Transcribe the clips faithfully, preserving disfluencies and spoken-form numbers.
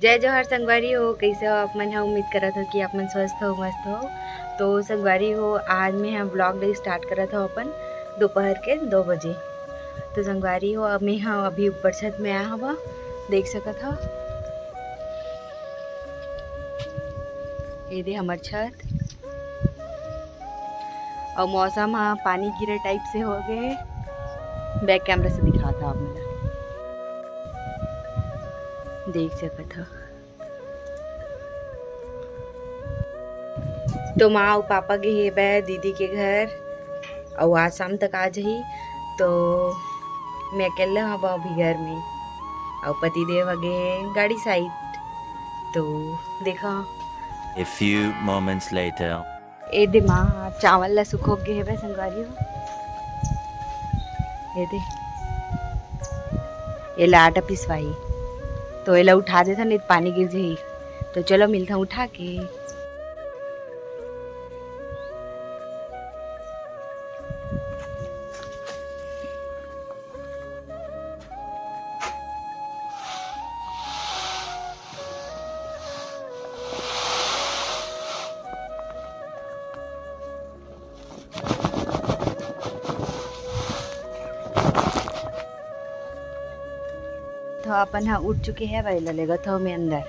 जय जोहार संगवारी हो, कइसे हो आप मन ह? उम्मीद करत हो कि आप मन स्वस्थ हो, मस्त हो। तो संगवारी हो, आज मैं ह vlog day start करत हो अपन दोपहर के दो बजे। तो संगवारी हो, अब मैं ह अभी ऊपर छत में आया हवा, देख सकत हो, ये दे हमर छत। अउ मौसम ह पानी गिरे type से हो गए हे। Back camera से दिखात हव आप मन ला, देख सकत हव। तो माँ अउ पापा गे हेबे दीदी के घर, अउ आज शाम तक आ जाही। तो मैं अकेल्ला हव अभी घर में, अउ पतिदेव ह गे हे गाड़ी side। तो देखा, A few moments later. ए दे माँ, चावल ला सुखो गे हेबे संगवारी हो। ए दे, एला आटा पिसवाही, तो एला उठा देथन, नहीं तो पानी गिर जाही। तो चलो मिलथन उठा के। तो अपन ह उठ चुके हे, भाई ला लेगत हो मैं अंदर।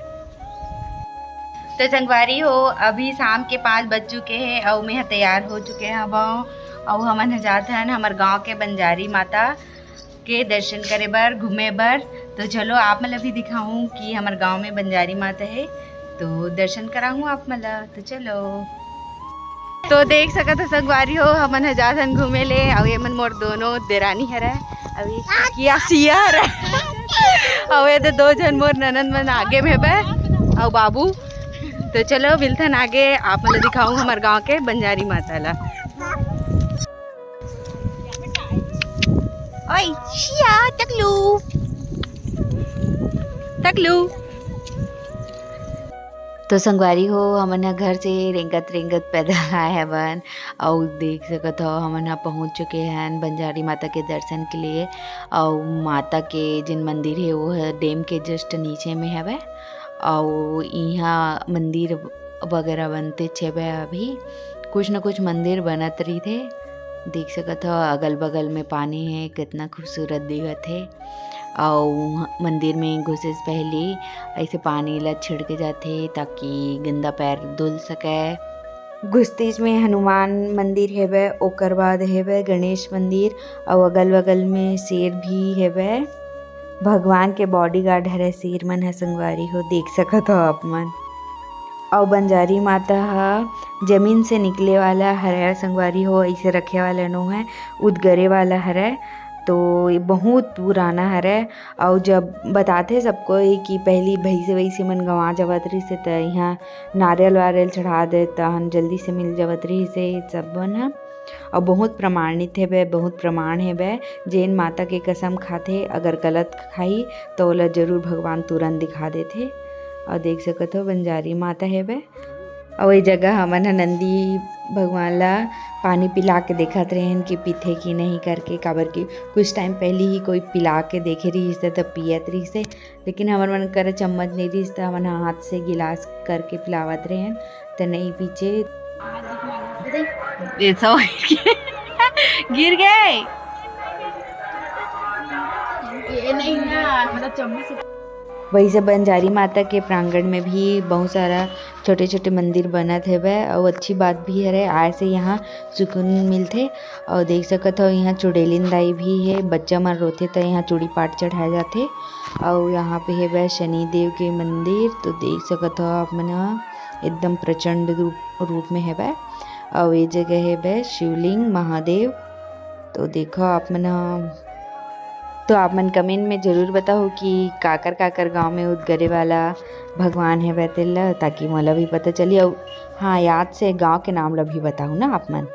तो संगवारी हो, अभी शाम के पाँच बज चुके हे अउ मैं ह तैयार हो चुके हवं अउ हमन ह जात हन हमर गांव के बंजारी माता के दर्शन करे बर, घूमे बर। तो चलो आप मन ला भी दिखाऊं कि हमर गांव में बंजारी माता हे, तो दर्शन कराऊं आप मन ला। तो चलो। तो देख सकत हो संगवारी हो, हमन ह जात हन घूमे ले, अउ ये मन मोर दोनों देरानी हरय, अउ ये किया सिया हरय, अउ ये दे दो झन मोर ननद मन आगे में हेबे, अउ बाबू। तो चलो मिलथन आगे, आप मन ला दिखाऊं हमर गांव के बंजारी माता ला। ओए, सिया, टकलू, टकलू। तो संगवारी हो, हमन ह घर से रेंगत रेंगत पैदल आए हवन, अउ देख सकत हो, हमन ह पहुंच चुके हन बंजारी माता के दर्शन के लिए। अउ माता के जिन मंदिर हे, वो ह dam के just नीचे में हवय। अउ इहाँ मंदिर वगैरह बनतेच हवय, अभी कुछ न कुछ मंदिर बनत रहिथे। देख सकत हो, अगल बगल में पानी हे, कितना खूबसूरत दिखत हे। अउ मंदिर में घुसे से पहली ऐसे पानी ला छिड़के जाथे, ताकि गंदा पैर धुल सके। घुसतीच में हनुमान मंदिर हेबे, ओकर बाद हेबे गणेश मंदिर, अउ अगल बगल में शेर भी हेबे। भगवान के bodyguard हरे शेर मन ह संगवारी हो, देख सकत हो आप मन। अउ बंजारी माता ह जमीन से निकले वाला हरे संगवारी हो, ऐसे रखे वाला नो है, उदगरे वाला हरे। तो ये बहुत पुराना हरे। अउ जब बताथे सबको ये कि पहली भैंसे वैसे मन गंवा जावत रहिस हे, त इहाँ नारियल वारियल चढ़ा दे, तहन जल्दी से मिल जावत रहिस हे सब मन ह। अउ बहुत प्रमाणित हेबे, बहुत प्रमाण हेबे। जेन माता के कसम खाथे, अगर गलत खाही, त ओला जरूर भगवान तुरंत दिखा देथे। अउ देख सकत हो, बंजारी माता हेबे। अउ ए जगह हमन ह नंदी भगवान ला पानी पिला के देखत रहेन कि पीथे कि नहीं करके, काबर कि कुछ टाइम पहली ही कोई पिला के देखे रहिस हे, त पियत रहिस हे। लेकिन हमर मन करा चम्मच नहीं रहिस, त हमन ह हाथ से गिलास करके पिलावत रहेन, त नहीं पीचे। ये सब गिर गए। ये नहीं ना, मतलब चम्मच से। वैसे बंजारी माता के प्रांगण में भी बहुत सारा छोटे-छोटे मंदिर बनत हेवय, अउ अच्छी बात भी हरे, आए से यहाँ सुकून मिलथे। अउ देख सकत हो, यहाँ चुड़ैलिन दाई भी हे, बच्चा मन रोथे त यहाँ चूड़ी पाट चढ़ाए जाथे। अउ यहाँ पे हेवय शनि देव के मंदिर, तो देख सकत हो आप मन ह, एकदम प्रचंड रूप, रूप में हेवय। अउ ये जगह हेवय शिवलिंग महादेव। तो देखो आप मन ह, तो आप मन comment में जरूर बताओ कि काकर काकर गांव में उदगरे वाला भगवान हेवय तेला, ताकि मोला भी पता चली। अउ हाँ, याद से गांव के नाम ला भी बताओ ना आप मन।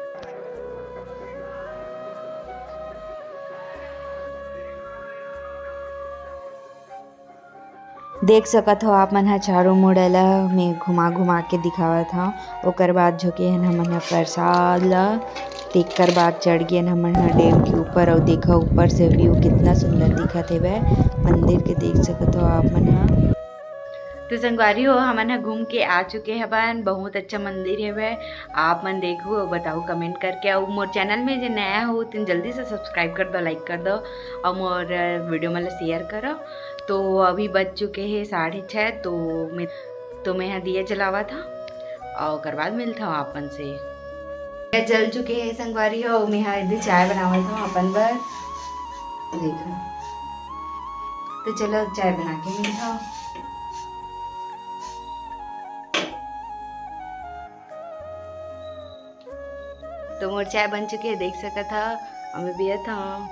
देख सकत हो आप मन ह, चारों मुड़ा ल मैं घुमा घुमा के दिखावत हव। ओकर बाद झुके हन हमन ह प्रसाद ल, तेकर बाद चढ़ गेन हमन ह dam के ऊपर। अउ देखा, ऊपर से view कितना सुंदर दिखत हेवय मंदिर के, देख सकत हो आप मन ह। तो संगवारी हो, हमन ह घूम के आ चुके हवन। बहुत अच्छा मंदिर हवय। आप मन देखहू अउ बताहू comment करके। अउ मोर channel में जे नया हो, तेन जल्दी से subscribe कर दो, like कर दो अउ मोर video मन ला share करो। तो अभी बज चुके हे साढ़े छः। तो मैं, तो मैं ह दिया जलावत हव अउ ओकर बाद मिलत हव आप मन से। दिया जल चुके हे संगवारी हो, मैं ह एदे चाय बनावत हव अपन बर। देखो, तो चलो चाय बना के मिलत हव। तो मोर चाय बन चुके हे, देख सकत हव, अउ मैं पियत हव।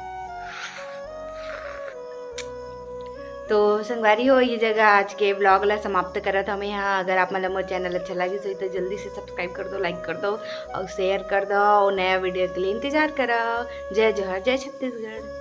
तो संगवारी हो, ये जगह आज के vlog ला समाप्त करत हव मैं ह। अगर आप मन ला मोर channel अच्छा लागिस होही तो जल्दी से subscribe कर दो, like कर दो अउ share कर दो अउ नया video के लिए इंतजार करो। जय जोहार, जय छत्तीसगढ़।